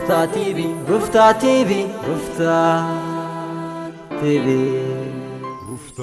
ሩፍታ ቲቪ፣ ሩፍታ ቲቪ፣ ሩፍታ ቲቪ። ሩፍታ።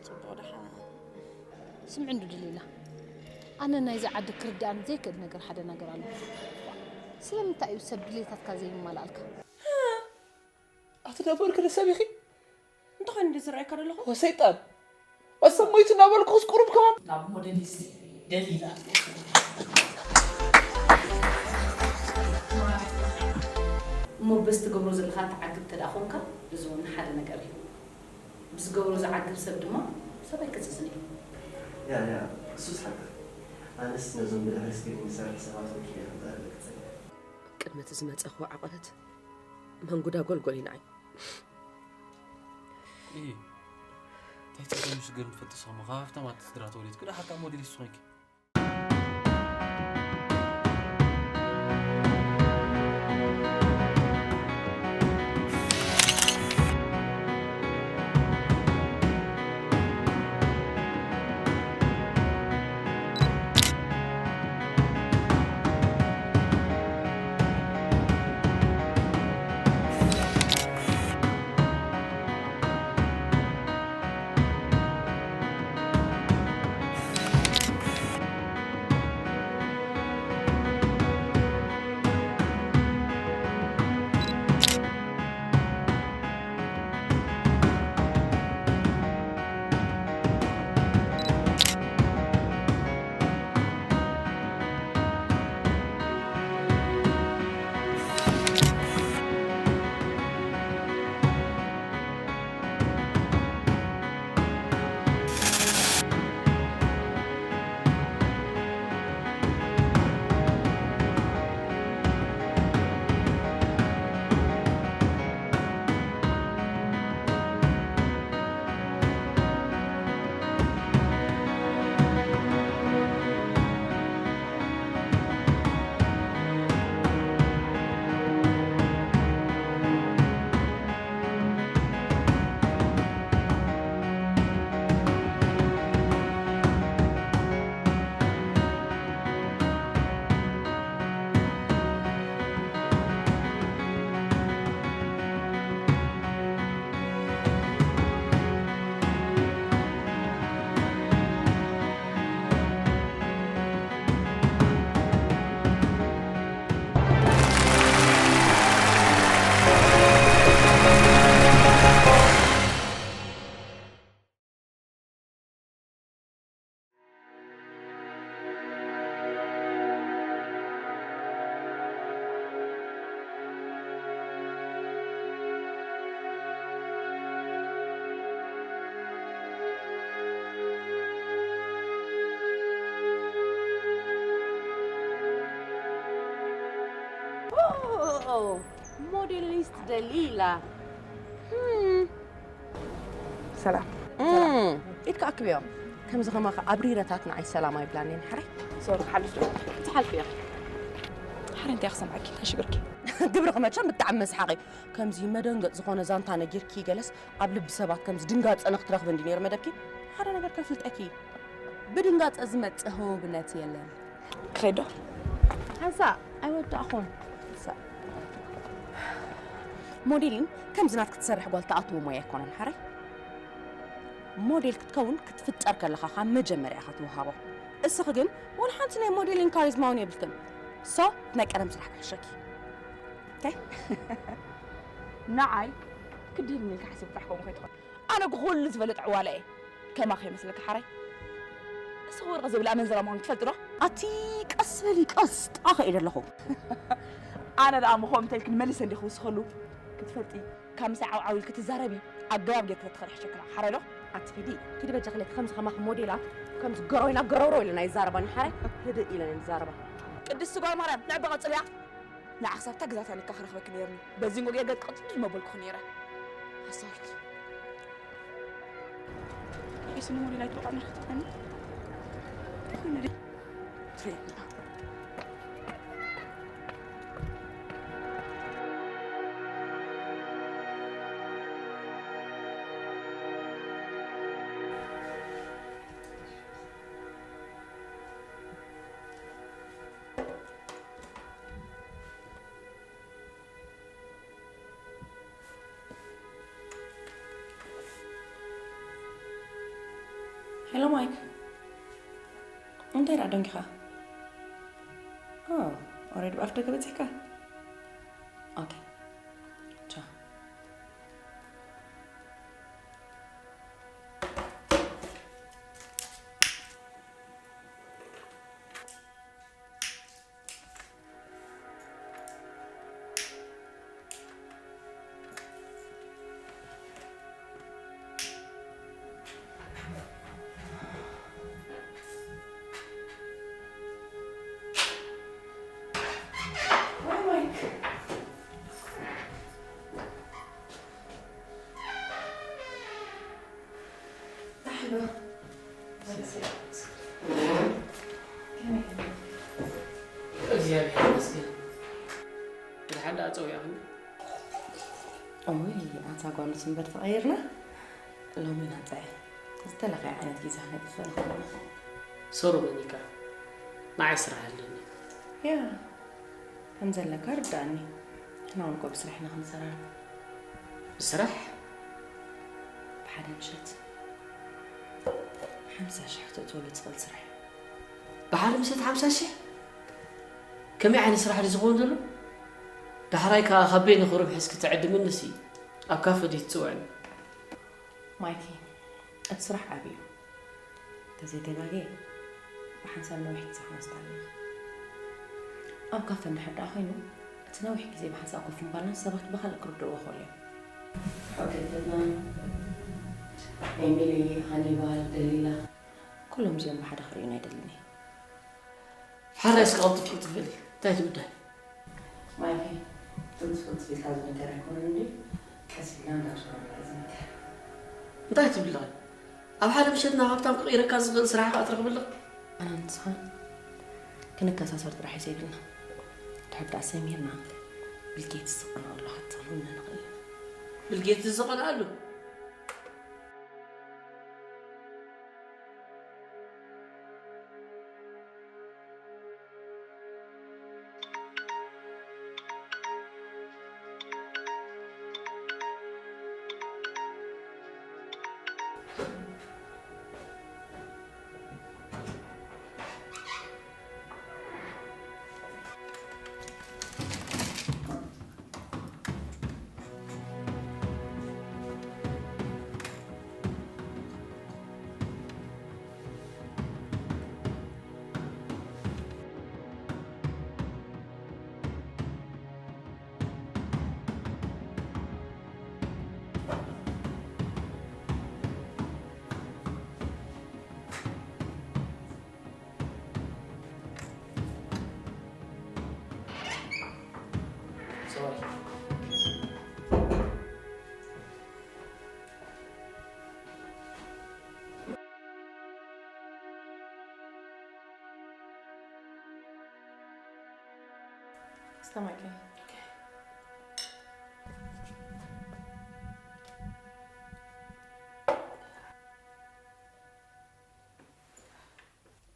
ጽቡቕ ደሓ። ስምዒ እንዶ ደሊላ፣ ኣነ ናይዚ ዓዲ ክርድኣኒ ዘይክእል ነገር ሓደ ነገር ኣሎ። ስለምንታይ እዩ ሰብ ድሌታትካ ዘይማልኣልካ? ኣቲ ዳቦ ኢልክኒ ሰብ ኢኺ? እንተኾይኑ እንዲ ዝረኣየካ ዘለኹ? ወ ሰይጣን! ወሰብ ሞይቱ እናበልኩ ክስ ቁሩብ ከማን? ናብ ሞዴሊስት ደሊላ። እሞ በዚ ትገብሮ ዘለኻ ትዓግብ እንተ ደኣ ኾንካ፣ እዚ እውን ሓደ ነገር እዩ። ብዝገብሮ ዝዓግብ ሰብ ድማ ሰብ ኣይክጽጽን እዩ። ያ፣ ያ፣ እሱስ ሓቂ። ኣነስ ነዞም ብድሕሪ ስክሪን ዝሰርሑ ሰባት ወኪለ ክዛረበኪ ጸኒሐ። ቅድሚ እቲ ዝመጸ ክወ ዓቐበት መንጉዳ ጎልጎል ኢናዓይ። እይ፣ እንታይ ጸገም ሽግር ትፈልጡ ሰሙ? ካብ ሃፍታማት ስድራ ተወሊድኩ፣ ደሓር ከኣ ሞዴሊስት ኾንኪ። ሞዴሊስት ደሊላ። ሰላም። እም፣ ኢድካ ኣክብዮ። ከምዚ ከማኻ ኣብሪረታት ንዓይ ሰላም ኣይብላንን ሓራይ። ሶሪ፣ ክሓልፍ ዶ? ትሓልፍ እያ። ሓረ እንታይ ክሰምዓኪ? እንታይ ሽግርኪ? ግብርኺ መቸም ብጣዕሚ መስሓቂ። ከምዚ መደንገጽ ዝኾነ ዛንታ ነጊርኪ ገለስ ኣብ ልቢ ሰባት ከምዚ ድንጋጸ ንኽትረኽቢ እንዲ ነይሩ መደብኪ። ሓደ ነገር ከፍልጠኪ። ብድንጋጸ ዝመጽእ ህውብነት የለን። ክኸይድ ዶ? ሓንሳእ ኣይወዳእኹን። ሓንሳእ። ሞዴሊን ከምዚ ናትኪ ትሰርሕ ጓል ትኣትዎ ሞያ ኣይኮነን፣ ሓራይ። ሞዴል ክትከውን ክትፍጠር ከለኻ ካብ መጀመርያ ኢኻ ትወሃቦ። እስኺ ግን ወላ ሓንቲ ናይ ሞዴሊን ካሪዝማ እውን የብልክን። ሶ፣ ናይ ቀደም ስራሕ ክሕሸኪ። ኦኬ? ንዓይ ክድህልኒ ኢልካ ሓሲብካ ጥራሕ ከምኡ ከይትኾን። ኣነ እኮ ኩሉ ዝፈልጥ ዕዋላ እየ። ከማኺ ይመስለካ ሓራይ? እስኺ ወርቂ ዝብል ኣመንዝራ ምዃኑ ትፈልጢ ዶ? ኣቲ ቀስ በሊ፣ ቀስ ጣኸ ኢለ ኣለኹ። ኣነ ደኣ ምኾም እንተ ኢልክን መሊሰ እንዲ ክውስኸሉ ክትፈልጢ፣ ካብ ምሳይ ዓው ዓው ኢልኪ ትዛረቢ፣ ኣገባብ ጌርኪ ተትኸዲ ሕሸክና። ሓራይ ዶ? ኣቲ ኪዲ፣ ኪዲ በጃኺ ለኪ ከምዚ ከማኺ ሞዴላት፣ ከምዚ ገሮይና ገሮሮ ኢለን ኣይዛረባን ሓራይ፣ ህድእ ኢለን እየን ዝዛረባ። ቅድስቲ ጓል ማርያም፣ ንዕበ ቀጽልያ። ንዓ ክሳብ እታ ግዛት ኣኒካ ክረኽበኪ ነይርኒ። በዚ እንጎ ጌርገ ቅጥል መበልኩኺ ነይረ። ኣስታውስ። ሒስኒ ሞዴል ኣይትወቃ ንኽትኾኒ። ትሪና። ሄሎ ማይክ፣ እንታይ ደኣ ደንጊኻ? ኦ፣ ኦልሬዲ ብኣፍ ደገ በጺሕካ? ኦኬ፣ ቻው። እግዚኣብሔር ይመስገን። ብድሓን ደኣ ጸዊዕኽኒ። እውይ፣ ኣታ ጓል ምስ እምበር ተቐይርና። ሎሚ ናጻ እየ። ዝተለኸየ ዓይነት ግዜ ክነጥፍእ ንኽእል ኢና። ሶሪ ሞኒካ፣ ንዓይ ስራሕ ኣለኒ። ያ፣ ከም ዘለካ ርድኣኒ። ንሕና እውን እኮ ብስራሕ ኢና ክንዘራረብ። ብስራሕ? ብሓደ ምሸት ሓምሳ ሽሕ ክተእትወሉ ትኽእል ስራሕ እዩ። ብሓደ ምሸት ሓምሳ ሽሕ? ከመይ ዓይነት ስራሕ ድዩ ዝኸውን ዘሎ? ዳሕራይ ከኣ ካብ በይኒ ክርብሕስ ክትዕድምንስ እዩ? ኣብ ካፈ ድዩ ትጽውዕኒ? ማይኪ፣ እቲ ስራሕ ዓቢ እዩ። እንተዘይተጋግየ፣ ብሓንሳብ ነዊሕ ግዜ ክወስድ ኣለና። ኣብ ካፈ እንድሕር ደኣ ኮይኑ፣ እቲ ነዊሕ ግዜ ብሓንሳብ ኮፍ ምባልና ሰባት ብኻልእ ክርድእዎ ይኽእሉ እዮም። ሓውተትና፣ ኤሚሊ፣ ሃኒባል፣ ደሊላ፣ ኩሎም እዚኦም ብሓደ ክርእዩና ኣይደልን እየ። ሓራይ እስከ ቅልጥፍ ቅልጥፍ በሊ። እንታይ ትብዳይ? ማይኪ፣ ቅልጥፍ ቅልጥፍ ኢልካ ዝነገር ኣይኮነን እንድዩ፣ ቀስ ኢልና እንዳ ሸወና እዩ ዝነገር። እንታይ ትብሊ ኣለኺ? ኣብ ሓደ ምሸት ናብ ሃብታም ክቕይረካ ዝኽእል ስራሕ ኢኻ ትረኽብልኽ? ኣነ ንስኻን ክንከሳሰር ጥራሕ እዩ ዘይብልና። ድሕር ደኣ ሰሚርና ቢል ጌትስ ዝቐንኣሉ ሃብታም ክንኮን ንኽእል ኢና። ቢል ጌትስ ዝቐንኣሉ? Stomach ache.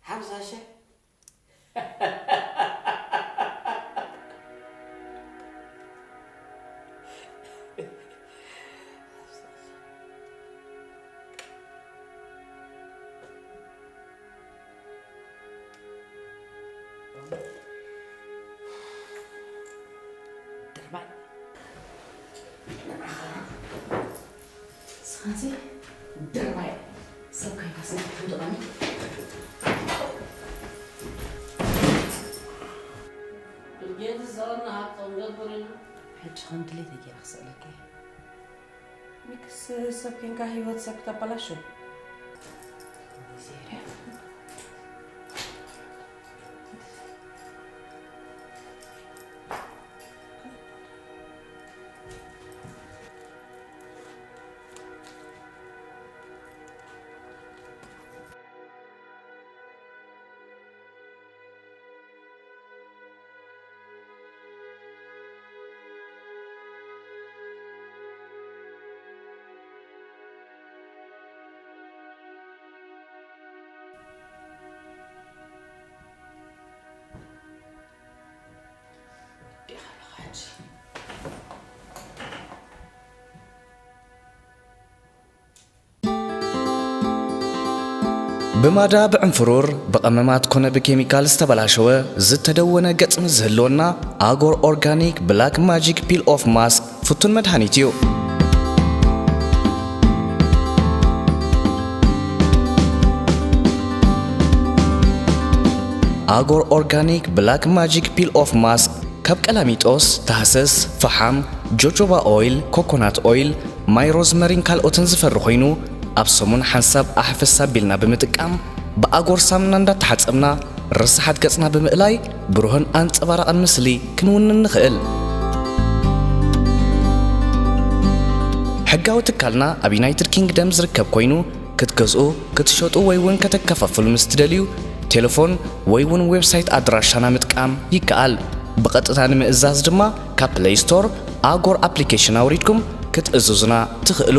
ሓምሳ ሽሕ። ድርባይ። ንዓኻ ንስኻሲ ድርባይ ሰብ ኮይንካ ስንት ትሕምጥቐኒ። ብጌት ዝሰቐና ሃብቶም ገብር ኢና። ሕጂ ከም ድሌተይ ገይረ ክስእለካ እየ። ሚክስ ሰብ ኮይንካ ህይወት ሰብ ክተበላሹ። ብማዳ፣ ብዕንፍሩር፣ ብቐመማት ኮነ ብኬሚካል ዝተበላሸወ ዝተደወነ ገጽ ምስ ዝህልወና፣ ኣጎር ኦርጋኒክ ብላክ ማጂክ ፒል ኦፍ ማስክ ፍቱን መድሃኒት እዩ። ኣጎር ኦርጋኒክ ብላክ ማጂክ ፒል ኦፍ ማስክ ካብ ቀላሚጦስ፣ ታህሰስ፣ ፈሓም፣ ጆጆባ ኦይል፣ ኮኮናት ኦይል፣ ማይ ሮዝመሪን ካልኦትን ዝፈሪ ኮይኑ፣ ኣብ ሰሙን ሓንሳብ ኣሕፈስ ኣቢልና ብምጥቃም፣ ብኣጎር ሳሙና እንዳተሓጸብና፣ ርስሓት ገጽና ብምእላይ፣ ብሩህን ኣንጸባራቕን ምስሊ ክንውንን ንኽእል። ሕጋዊ ትካልና ኣብ ዩናይትድ ኪንግደም ዝርከብ ኮይኑ፣ ክትገዝኡ፣ ክትሸጡ ወይ እውን ከተከፋፍሉ ምስ ትደልዩ፣ ቴሌፎን ወይ እውን ዌብሳይት ኣድራሻና ምጥቃም ይከኣል። ብቐጥታ ንምእዛዝ ድማ ካብ ፕለይ ስቶር ኣጎር ኣፕሊኬሽን ኣውሪድኩም ክትእዝዙና ትኽእሉ።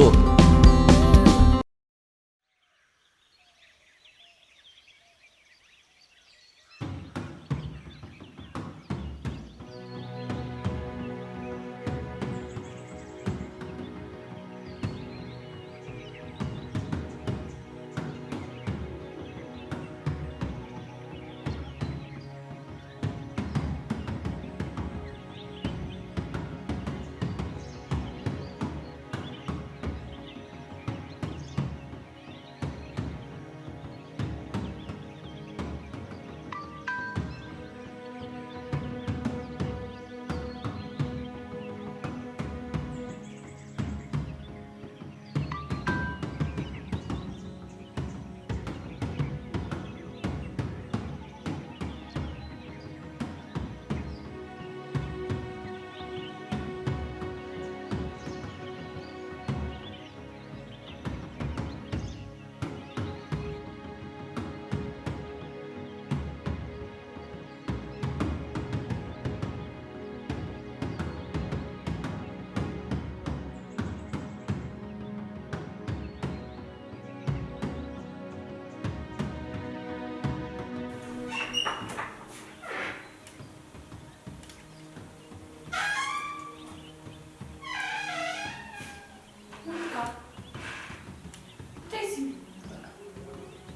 እንታይ ሲ?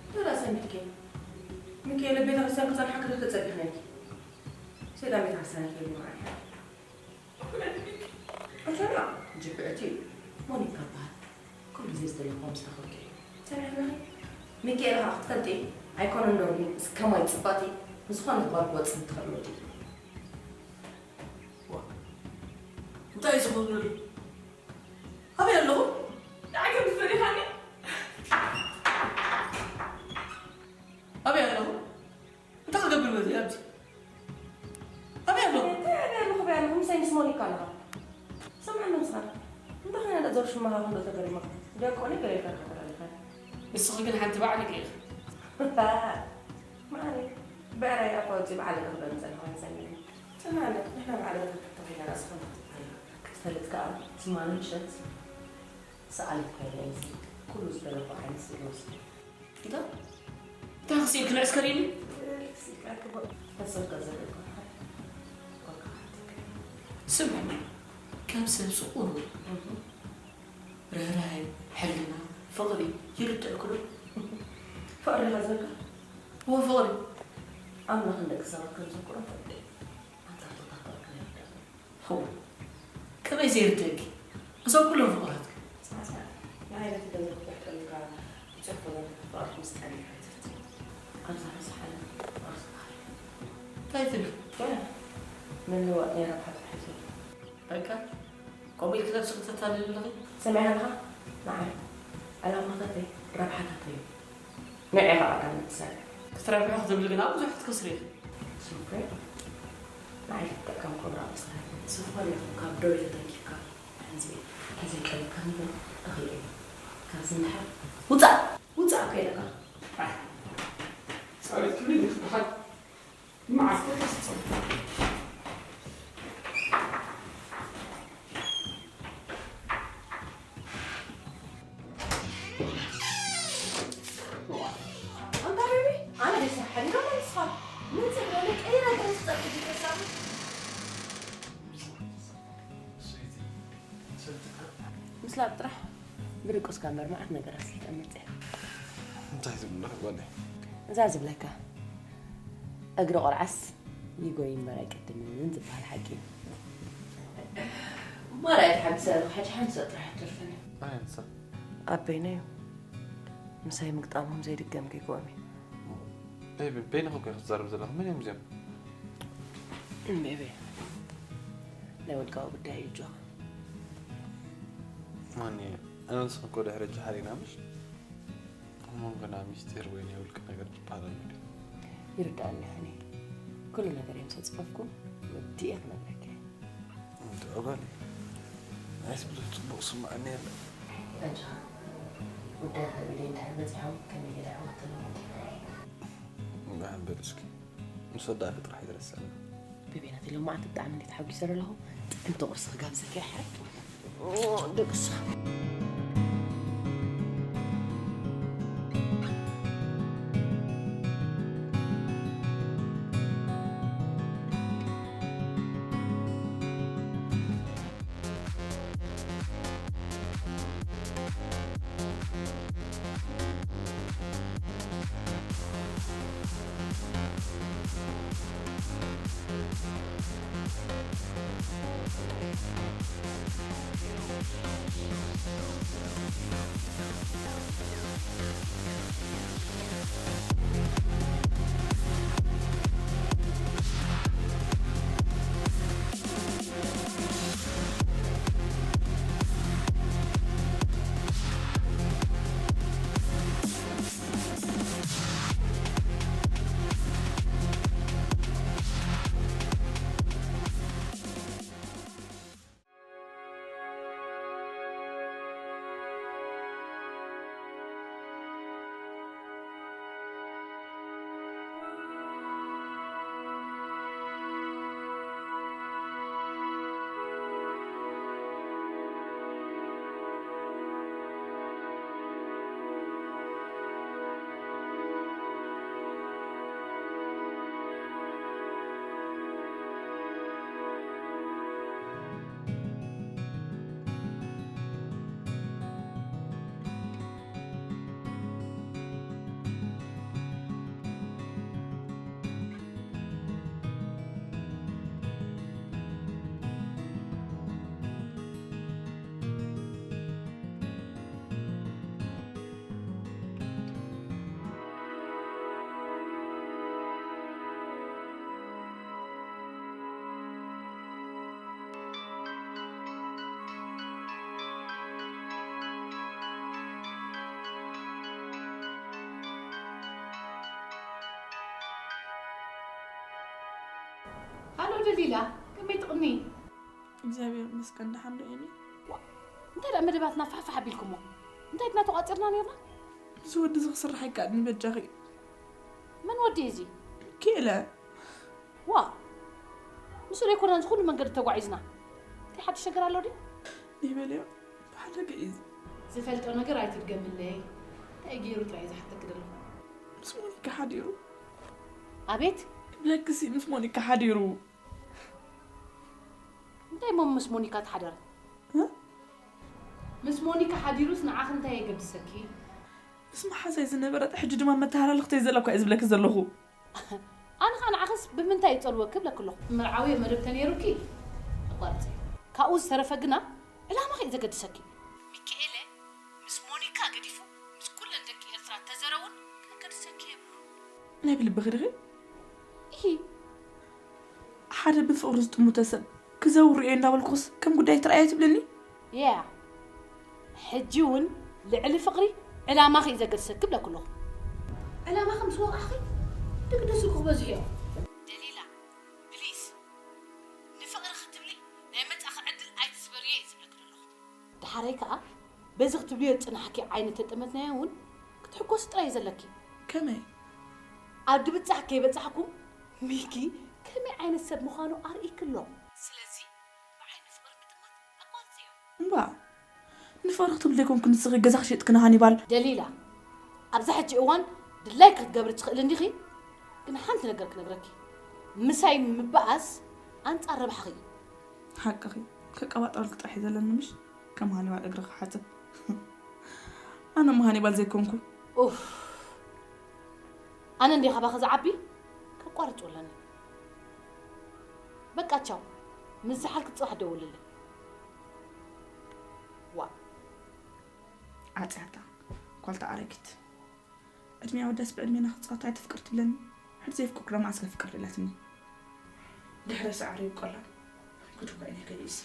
እንታይ ደኣ ሰሚዕኪ? ሚካኤል ኣብ ቤተክርስትያን ክጸንሓ ክልተ ጸቢኽናኪ። ሰይጣን ቤተክርስትያን ይከይድ ማለት እዩ። ኣጆና፣ ጅብዕቲ ሞኒካ በሃል። ኩሉ ግዜ ዝደለኹዎ ምስ ረኸብኪ እዩ። ሰሚዕኪ ኣለኺ? ሚካኤል ኸኣ ክትፈልጢ ኣይኮነን ዶ እስከ ማይ ጽባቲ ንዝኾነ ጓል ክወጽእ ትኽእል ወዲ። ዋ፣ እንታይ እዩ ዝኾነሉ? ኣበይ ኣለኹ? ንዓይ ከም ትፈሪኻኒ? ኣበይ ኣለኹ? እንታይ ክገብር መፂእ ኣብዚ? ኣበይ ኣለኹ? እንታይ ኣበይ ኣለኹ? ኣበይ ኣለኹ? ምሳይ ምስ ሞኒካ ኣለኻ። ስምዓኒ ንስኻ። እንታይ ኮይና ደኣ ዞር ሽማኻ ክንዶ ተገሪማ? ደቆኒ ገለ ኢልካ ተሓተላልኻ። ንስኺ ግን ሓንቲ ባዕልኪ ኢኺ። ማዕረ ብዕራይ ኣፋ ውፅኢ ብዓለካ ክበኒ ፀንሖ ኣይንሰሚዕን። ተናለ ንሕና ብዓለካ ተተኺላ ራስኻ ክትበሃል። ክትፈልጥ ከኣ ትማሊ ምሸት ሰኣሊት ኮይነ እየ ዝብል። ኩሉ ዝደለኹ ዓይነት ስእሊ ወሲደ። እንታይ? እንታይ ክስኢልኪ ንዕስከር ኢሉ? ክስኢልካ ክቦ ተሰልካ ዘለካ። ስምዕኒ፣ ከም ሰብ ስቑር፣ እህ። ርህራሄ፣ ሕልና፣ ፍቕሪ ይርድእኩ ዶ? ፍቕሪ ኢኻ ዝብልካ? እወ፣ ፍቕሪ። ኣምላኽ ንደቂ ሰባት ከም ዘፍቅሮም ፈልጥ እየ። ኣንታ ፍቕሪ ኣይርድእኩን። እወ፣ ከመይ ዘይርድእኪ? እዞም ኩሎም ፍቕራትኪ። ስማዕ፣ ስማዕ። ንዓይ ነቲ ገንዘብ ክትሕጠልካ ብጽሑፍ ወላ ፍቕሪ ምስ ጠሊዕካ ኣይትፍትን። ኣብዛ ርእሲ ሓይሊ ፍቕሪ ዝበሃል። እንታይ ትብሊ? ገና ምልውዋጥ ናይ ረብሓ ጥራሕ እዩ ዘሎ። በቃ፣ ከምኡ ኢልኪ ነብስኺ ተታልሊ ኣለኺ? ሰሚዕካ ኣለኻ? ንዓይ ዕላማታተይ ረብሓታተይ እዩ። ንዕኻ ኣዳም ትሰርሕ። ክትረብሒ ክትብሊ ግና ብዙሕ ክትከስሪ ኢኺ። ስምክሬ፣ ንዓይ ክትጥቀም ክብራ መሳርሒ። ዝኾነ ይኹን ካብ ደውየ ተንኪፍካ ሕንዚ። ተዘይቀሪብካኒ ግን እኽልኤ። ካብዚ ንድሓር ውጻእ! ውጻእ እኮ ኢለካ። ኣይ፣ ጸሪፍክኒ ዲኺ ደሓን? መዓስ ክትፍጽም? ኣንታ ቤቢ፣ ኣነ ደስ ሓሊና ንስኻ ምን ጽግረለ ቀይራ ገለ ትጸርግ ይፈሳሉ። ምስላ ጥራሕ ብድቁስካ እምበር መዓት ነገራት ስልጠን መጽያ። እንታይ ትብሎ ጓለይ? እዛ ዝብለካ እግሪ ቆልዓስ ይጎይ እምበር ኣይቀድምን ዝበሃል ሓቂ እዩ። ማራ እየ ተሓጒሰ ኣለኹ። ሕጂ ሓንቲ ሰብ ጥራሕ ትተርፈኒ። ኣይ፣ ንሳ? ኣበይነ እዩ? ምሳይ ምግጣሞም ዘይድገም ጌግኦም እዩ። ቤቢ፣ በይንኹም ከ ክትዛረብ ዘለኹ? መን እዮም እዚኦም? ቤቢ፣ ናይ ውልቃዊ ጉዳይ እዩ ጆ። ማን እዩ? ኣነ ንስኹም እኮ ድሕሪ ሕጂ ሓሪና ምሽ? ኣብ መንጎና ሚስጢር ወይ ናይ ውልቂ ነገር ዝበሃል ኣሎ ድዩ? ይርዳእኒ ዮኒ። ኩሉ ነገር እዮም ሰጽፈፍኩ ወዲ እየ ክነግረካ እየ። እንተ ጓል ናይስ ብዙሕ ጽቡቕ ስምዓኒ የለ። ኣጆኻ። ጉዳይ ከቢድ እንድሕር በጺሖም ከመይ ገለ ዕወት ኣለዎ? ብሓንበል እስኪ ምስ ወዳእኪ ጥራሕ ይትረስዐና። ቤቢ ናተይ ሎማዓንቲ ብጣዕሚ እንዴት ተሓጒሰ ኣለኹ። ጥዕምቲ ቁርሲ ክጋብዘካ እየ ሕራይ። ኦ፣ ደቅሳ። ሃሎ ደሊላ፣ ከመይ ትቕኒ? እግዚኣብሔር ይመስገን፣ ደሓን ዶ ኤሚ? እንታይ ደኣ መደባትና ፋሕፋሕ ኣቢልኩሞ? እንታይ ድና ተቋጺርና ነርና? እዚ ወዲ እዚ ክስራሕ ኣይከኣልን በጃኺ። መን ወዲ እዚ? ክኢለ። ዋ፣ ምስኡ ዘይኮና እዚ ኩሉ መንገዲ ተጓዒዝና። እንታይ ሓድሽ ነገር ኣሎ ድዩ? ይበልዮ፣ ብሓደገ እዩ እዚ። ዝፈልጦ ነገር ኣይትድገምለይ። እንታይ ገይሩ ጥራይ ዝሓተክ ዘለኹ። ምስ ሞኒካ ሓዲሩ። ኣቤት? ክብለክሲ ምስ ሞኒካ ሓዲሩ። እንታይ እሞ ምስ ሞኒካ ተሓደረ? እ? ምስ ሞኒካ ሓዲሩስ ንዓኺ እንታይ የገድሰኪ? ምስ መሓዛይ ዝነበረ ሕጂ ድማ መተሃላልኽተይ ዘለኳ እየ ዝብለኪ ዘለኹ። ኣነ ኸዓ ንዓኽስ ብምንታይ ይጸልወኪ ብለኪ ኣለኹ። መርዓዊ መደብ ተነይሩኪ ኣቋርጺ። ካብኡ ዝተረፈ ግና ዕላማኺ እዩ ዘገድሰኪ። ሚካኤለ ምስ ሞኒካ ገዲፉ ምስ ኩለን ደቂ ኤርትራ ተዘረውን ክገድሰኪ የብሉ። ናይ ብልብኺ ዲኺ? ኢሂ። ሓደ ብፍቕሪ ዝጥሙተ ሰብ ክዘውር እየ እንዳበልኩስ ከም ጉዳይ ትረኣየ ትብልኒ? ያ ሕጂ እውን ልዕሊ ፍቕሪ ዕላማኺ እዩ ዘገድሰኪ ብለኪ ኣለኹ። ዕላማኺ ምስ ወቕዕኺ ድግድስኪ ክበዝሑ እዮም። ደሊላ፣ ፕሊስ፣ ንፍቕሪ ክትብሊ ናይ መጻኺ ዕድል ኣይትስበርዮ እየ ዝብለኪ ዘለኹ። ደሓራይ ከኣ በዚ ክትብልዮ ዝጽናሕኪ ዓይነት ተጠመትናዮ እውን ክትሕጎሲ ጥራይ ዘለኪ። ከመይ? ኣብ ድብጻሕ ከይበጻሕኩም ሚኪ ከመይ ዓይነት ሰብ ምዃኑ ኣርእይኪ ኣሎ። ስለዚ ብዓይኒ ፍቕሪ ምጥማት ኣቋርጽዮ። እምባ፣ ንፍቕሪ ክትብሊ ዘይኮንኩ ንስኺ ገዛ ክሸጥክኒ ሃኒባል። ደሊላ፣ ኣብዛ ሕጂ እዋን ድላይ ክትገብሪ ትኽእሊ እንዲኺ፣ ግን ሓንቲ ነገር ክነግረኪ፣ ምሳይ ምበኣስ ኣንጻር ረብሓኺ እዩ። ሓቅኺ፣ ከቀባጥረልኪ ጥራሕ እዩ ዘለኒ ምሽ? ከም ሃኒባል እግሪ ክሓጽብ። ኣነ እሞ ሃኒባል ዘይኮንኩ። ኡፍ፣ ኣነ እንዴ ካባኺ ዝዓቢ? ከቋርጽ ወለኒ። በቃ ቻው። ምስ ዝሓልክ ጽባሕ ደውልለይ። ዋ። ዓጽያታ፣ ኳልታ ኣረጊት። ዕድሚኣ ወዳስ ብዕድሜና ክትጻወት ኣይተፍቅር ትብለኒ። ሕጂ ዘይፍቅር ክሎ መዓስ ከፍቅር ደላትኒ? ድሕረ ሳዕሪ ይብቀላ። ጉድ እኳ እዩ ናይ ከሊእሲ።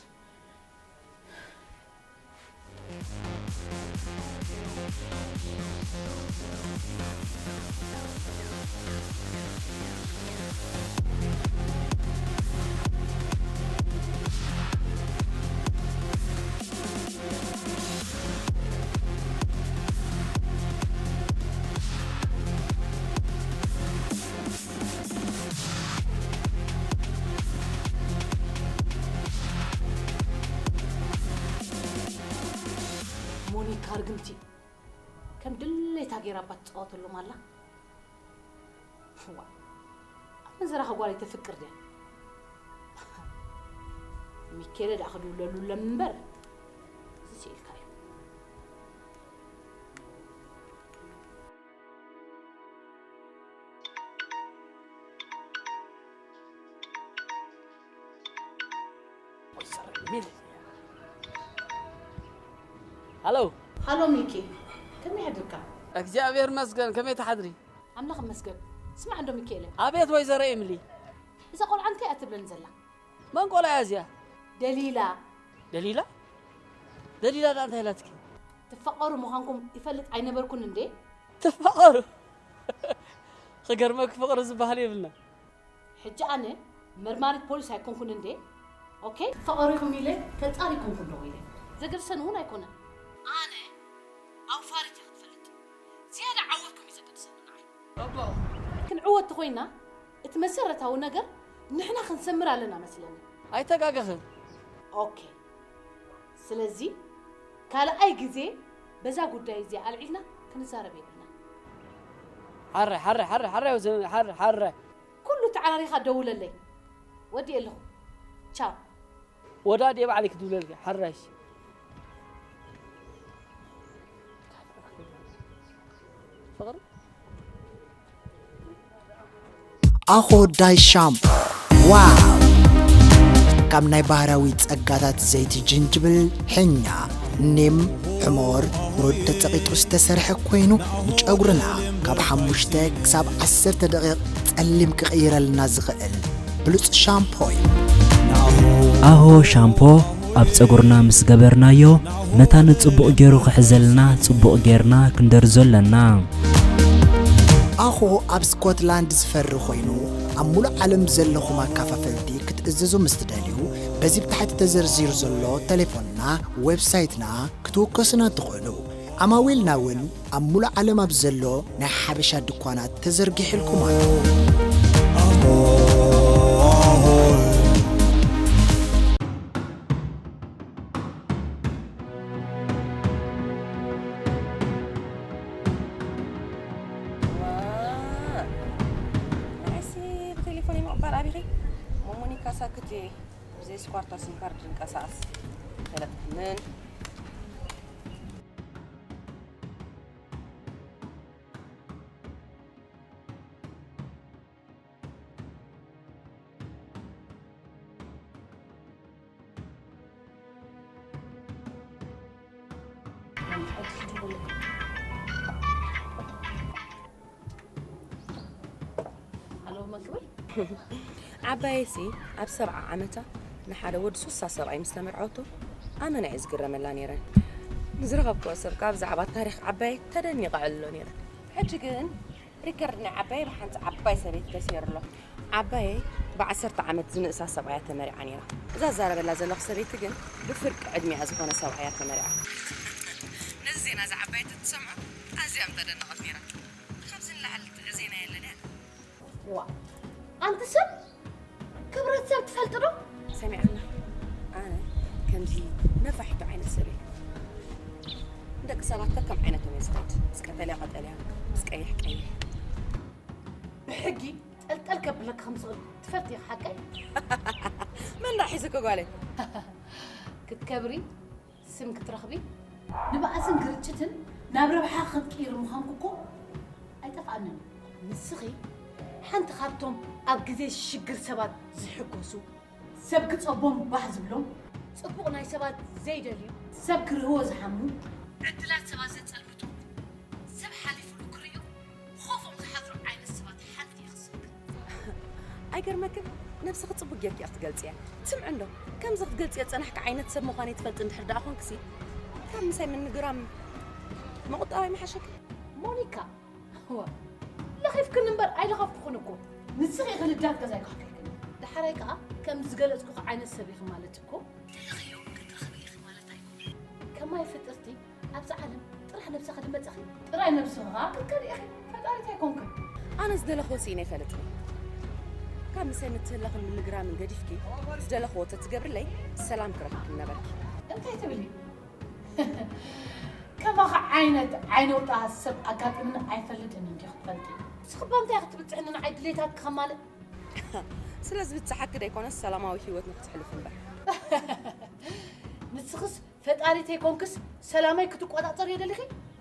ሞኒካ ርግምቲ ከም ድሌታ ገይራ እባ ትጻወተሎም ኣላ። ዋ፣ ኣመንዝራ ጓል ኣይተፍቅር ድያ? ሚኬለ ደኣ ክድውለሉ እምበር፣ እዚ ስኢልካ እዩ። ሃሎ። ሃሎ ሚኪ፣ ከመይ ሓድርካ? እግዚኣብሔር ይመስገን፣ ከመይ ትሓድሪ? ኣምላኽ ይመስገን። ስማዕ እንዶ ሚኪኤለ። ኣቤት ወይዘሮ ኤምሊ። እዛ ቆልዓ እንታይ እያ ትብለኒ ዘላ? መን ቆልዓ እያ እዚኣ? ደሊላ። ደሊላ? ደሊላ ደኣ እንታይ ኢላትኪ? ትፋቐሩ ምዃንኩም ይፈልጥ ኣይነበርኩን እንዴ? ትፋቐሩ? ክገርመኪ ፍቕሪ ዝበሃል የብልና። ሕጂ ኣነ መርማሪት ፖሊስ ኣይኮንኩን እንዴ? ኦኬ? ትፋቐሩ ኢኹም ኢለ ተጻሪኩምኩም ደው ኢለ። ዘገድሰኒ እውን ኣይኮነን። ኣነ ኣውፋሪት እየ ክትፈልጥ። ዝያዳ ዓወትኩም እዩ ዘገድሰኒ ንዓይ። ክንዕወት ተኾይና፣ እቲ መሰረታዊ ነገር ንሕና ክንሰምር ኣለና መስለኒ። ኣይተጋገኽን። ኦኬ። ስለዚ ካልኣይ ግዜ በዛ ጉዳይ እዚኣ ኣልዒልና ክንዛረብ የብልና። ሓራይ፣ ሓራይ፣ ሓራይ፣ ሓራይ፣ ወዘ-፣ ሓራይ፣ ሓራይ። ኩሉ ተዓራሪኻ ደውለለይ። ወዲኤ ኣለኹ። ቻው። ወዳ ድየ ባዕለይ ክድውለልኪ፣ ሓራይሽ። ፍቕሪ? ኣኾ ዳይ ሻምፖ። ዋው! ካብ ናይ ባህርያዊ ጸጋታት ዘይቲ ጅንጅብል፣ ሕኛ፣ ኒም፣ ሕሞር፣ ሩድ ተጸቒጡ ዝተሰርሐ ኮይኑ፣ ንጨጉርና ካብ ሓሙሽተ ክሳብ ዓሰርተ ደቂቕ ጸሊም ክቕይረልና ዝኽእል ብሉጽ ሻምፖ እዩ። ኣሆ ሻምፖ ኣብ ጸጉርና ምስ ገበርናዮ፣ መታን ጽቡቕ ገይሩ ክሕዘልና ጽቡቕ ጌርና ክንደርዞ ኣለና። ኣኾ ኣብ ስኮትላንድ ዝፈሪ ኮይኑ፣ ኣብ ሙሉእ ዓለም ዘለኹም ኣካፋፈልቲ ክትእዝዙ ምስ ትደልዩ፣ በዚ ብታሕቲ ተዘርዚሩ ዘሎ ተሌፎንና፣ ዌብሳይትና ክትውከሱና ትኽእሉ። ዓማዊልና እውን ኣብ ሙሉእ ዓለም ኣብ ዘሎ ናይ ሓበሻ ድኳናት ተዘርጊሕልኩም ኣሎ። ንዓይሲ ብቴሌፎን ምቕባል ኣቢኺ። ሞሞኒካ ሳክት እየ። ብዘይ ስኳርታ ሲም ካርድ ዝንቀሳቐስ ተለጥፍንን። ዓባየሲ ኣብ ሰብዓ ዓመታ ንሓደ ወዲ ሱሳ ሰብኣይ ምስ ተመርዐወቶ ኣመና እየ ዝግረመላ ነይረ። ንዝረኸብክዎ ሰብ ከኣ ብዛዕባ ታሪኽ ዓባየ ተደኒቐ ዕልሎ ነይረ። ሕጂ ግን ሪከርድ ናይ ዓባየ ብሓንቲ ዓባይ ሰበይቲ ተሰይሩ ኣሎ። ዓባየ ብዓሰርተ ዓመት ዝንእሳ ሰብኣያ ተመሪዓ ነይራ። እዛ ዝዛረበላ ዘለኹ ሰበይቲ ግን ብፍርቂ ዕድሚኣ ዝኾነ ሰብኣያ ተመሪዓ። ነዚ ዜና እዚ ዓባየ ተትሰምዖ ኣዝያ ምተደነቐት ነይራ። ካብዚ ንላዕሊ ጥዑይ ዜና የለን እያ። ዋ፣ ኣንቲ ሰብ ክብረት ሰብ ትፈልጢ ዶ? ሰሚዓና። ኣነ ከምዚ ነፋሒቶ ዓይነት ሰብ እየ። ንደቂ ሰባት ከከም ዓይነቶም እየ ዝኸይድ። ምስ ቀጠልያ ቀጠልያ፣ ምስ ቀይሕ ቀይሕ። ብሕጊ ጠልጠል ከብለኪ ከም ዝኽእል ትፈልጢ ኢኺ ሓቀይ? መን ደኣ ሒዙኪ ጓለይ? ክትከብሪ፣ ስም ክትረኽቢ፣ ንባእስን ግርጭትን ናብ ረብሓ ክትቅይሪ ምዃንኩ እኮ ኣይጠፍኣንን። ንስኺ ሓንቲ ካብቶም ኣብ ግዜ ሽግር ሰባት ዝሕጎሱ፣ ሰብ ክጸቦም ባህ ዝብሎም፣ ጽቡቕ ናይ ሰባት ዘይደልዩ፣ ሰብ ክርህዎ ዝሓሙ፣ ዕድላት ሰባት ዘጸልምቱ፣ ሰብ ሓሊፉሉ ክርእዩ ብኾፎም ዝሓድሩ ዓይነት ሰባት ሓንቲ ኢኺ ዝስምዒ። ኣይገርመክን? ነብስኺ ጽቡቕ ጌርኪ ኢኺ ትገልጽያ። ትስምዒ እንዶ? ከምዚ ክትገልጽዮ ዝጸናሕኪ ዓይነት ሰብ ምዃነይ ትፈልጢ እንድሕር ደኣ ኾንክሲ፣ ካብ ምሳይ ምንግራም ምቑጣብ ኣይምሓሸክን? ሞኒካ፣ ዋ፣ ለኺፍክን እምበር ኣይለኸፍኩኽን እኮ። ንስኺ ኢኺ ልዳት ገዛ ኣይከፍለልክን። ደሓራይ ከኣ ከም ዝገለጽኩኺ ዓይነት ሰብ ኢኺ ማለት እኮ። ተለኽዮ ክትረኽቢ ኢኺ ማለት ኣይኮነን። ከማይ ፍጥርቲ ኣብዚ ዓለም ጥራሕ ነብስኺ ድመጻኺ። ጥራይ ነብስኺ ከኣ ክትከድኢ ኢኺ። ፈጣሪት ኣይኮንክን። ኣነ ዝደለኽዎ ስኢነ ኣይፈልጥን። ካብ ምሳይ ምትህልላኽን ምንግራምን ገዲፍኪ ዝደለኽዎ ተትገብርለይ ሰላም ክረኽብኪ ምነበርኪ። እንታይ ትብሊ? ከማኻ ዓይነት ዓይነውጣ ሰብ ኣጋጢምኒ ኣይፈልጥን እንዲኺ ትፈልጢ። ንስኺ እባ እንታይ ኢኺ ትብጽሕኒ ንዓይ ድሌታትኪ ከማልእ? ስለ ዝብጽሓኪ ደይኮነስ ሰላማዊ ህይወት ንክትሕልፊ እምበር። ንስኽስ ፈጣሪ ተይኮንክስ ሰላመይ ክትቆጻጸርዮ ደሊኺ?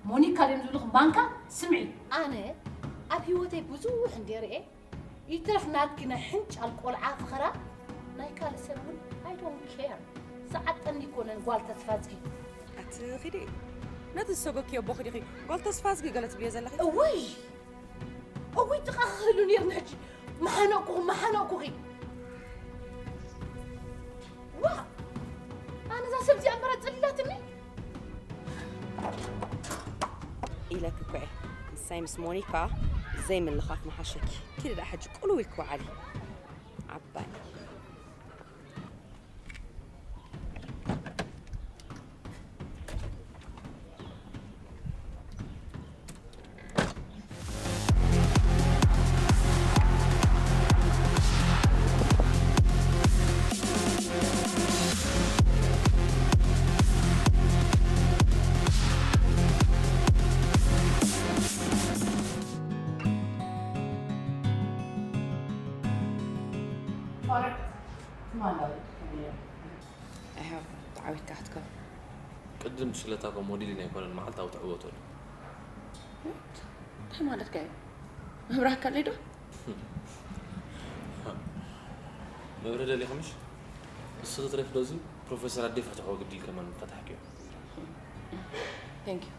ሞኒካ ድዮም ዝብልኺ ማንካ? ስምዒ። ኣነ ኣብ ህይወተይ ብዙሕ እንድየ ርኤ፣ ይትረፍ ናትኪ ናይ ሕንጫል ቆልዓ ፈኸራ፣ ናይ ካልእ ሰብ እውን I don't care። ዝዓጠኒ ኣይኮነን ጓል ተስፋዝጊ። ኣቲ ኺዲ፣ ነቲ ዝሰጎግክዮ ኣቦኺ ዲኺ ጓል ተስፋዝጊ ገለ ትብልዮ ዘለኺ? እውይ! እውይ ጥቓኺ ክህሉ ነይርኒ ሕጂ። ምሓነቅኩኺ፣ ምሓነቅኩኺ። ዋእ! ኣነ እዛ ሰብ እዚኣ እምበር ኣጸሊላትኒ። ኢለኪ እኮ እየ። ንሳይ ምስ ሞኒካ ዘይምልኻፍ ምሓሸኪ። ኪዲ ደኣ ሕጂ ቁልው ኢልኪ ወዓሊ። ዓባይ። I hope ተዓዊትካ ክትከው። ቅድም ብሽክለታ እኮ ሞዴሊን ኣይኮነን መዓልታዊ ትዕወተሉ። እንታይ ማለትካ እዩ? መብራህካ ኣለይ ዶ? መብርህ ደሊኺ ምሽ? ንስኺ ትረፊ ዶ እዚ ፕሮፌሰር ኣደይ ፈትሕዎ ግዲ ኢልኪ ከማን ፈታሕክዮ። Thank you።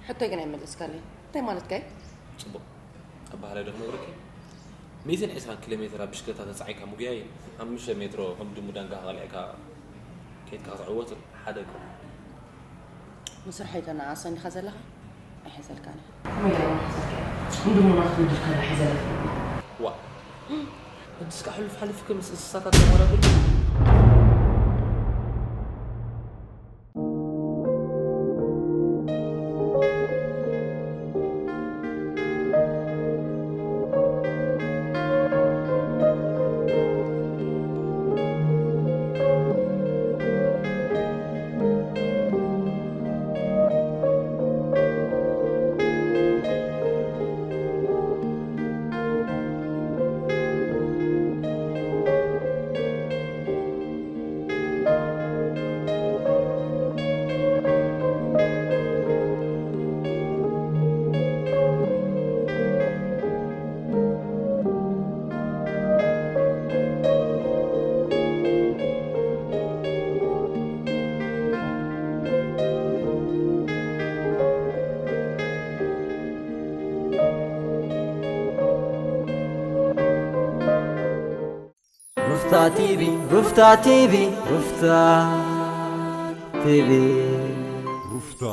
ሕቶይ ግን ኣይመለስካለይ። እንታይ ማለትካ እዩ? ጽቡቕ። ኣበሃላይ ዶ ክነግረኪ? ሚእትን ዕስራን ኪሎ ሜትር ኣብ ብሽክለታ ተጻዒንካ ምጉያይን ሓሙሽተ ሜትሮ ከም ድሙ ዳንጋ ከልዒልካ ከይድካ ክትዕወትን ሓደ ኣይኮነን። ንስርሐይ ተነኣእሰኒ ኢኻ ዘለኻ? ኣይሕዘልካን እየ። ከመይ ገይረ ክሕዘልካ እየ? ንድሙና ክትምድር ከላ ሕዘለትኒ። ዋእ! ሕጂስ ከኣ ሕሉፍ ሓሊፍኪ ምስ እንስሳታት ተመራኺብኪ? ሩፍታ ቲቪ፣ ሩፍታ ቲቪ፣ ሩፍታ ቲቪ። ሩፍታ